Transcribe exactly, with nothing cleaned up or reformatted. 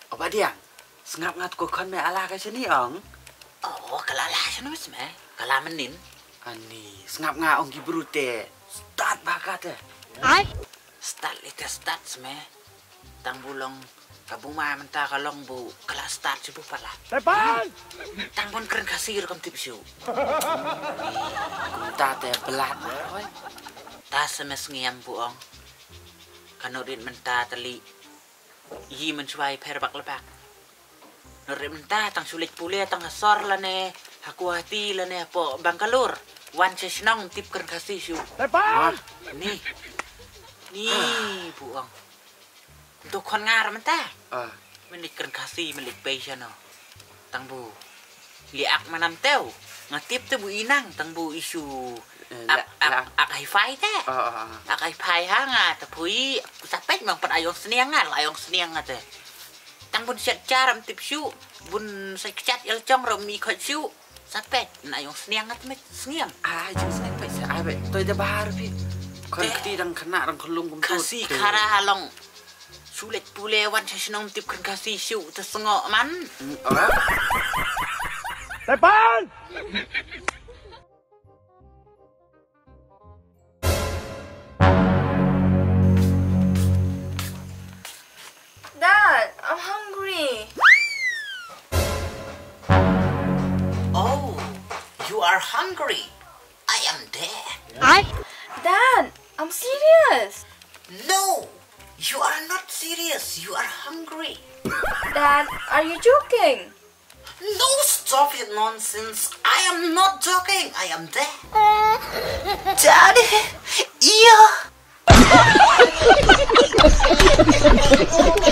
Oba diang, sngap nga tu ko khon me ala ka shani ong. Oh, ka la la shano me sme? Ka la menin. Ani, sngap nga ong ki bru te start ba ka te. Ai? Start li te start sme. Tang bu long ka bu ma mynta ka long bu ka la start shu bu pala. Tepan! Tang bun kren Khasi rukom tip shu. Kumta te belat ma hoi. Ta sme sngiam bu ong. Ka no rit mynta te li. Yi men shwai pher bak lebak. Nor mynta tang shu leit pule tang ha sor lane ha Guwahati lane hapoh Bangalore. Wan sha shnong tip kren Khasi shu. Tepan! Ni. Ni bu ong. Tu khon ngar mynta. Ah. Men leit kren Khasi men leit pei shano. Tang bu. Li ak manam teu. Nga tip te bu inang tang bu isu. Eh, ak, la, ak, la. Ak hi-fi te. Ah, ah, ah. Ak hi-fi ha nga te pui. Sa peit mang pat ayong sniang nga, la ayong sniang nga te. Tang bun shet charam tip shu. Bun sai kchat el chong ro mi khot shu. Sa peit na ayong sniang nga te met sniang. Ah, jong sniang peit sa ai be. Toi da bahar pi. Kon kti dang kena dang kelung kum tu. Khasi khara halong. Shu leit pule wan sha shnong tip kren Khasi shu te sngo man. Mm, ora. Tepan! Dad, I'm hungry. Oh, you are hungry. I am dead. Dad, I'm serious. No, you are not serious. You are hungry. Dad, are you joking? No, stop it nonsense. I am not joking. I am dead. Daddy, yeah.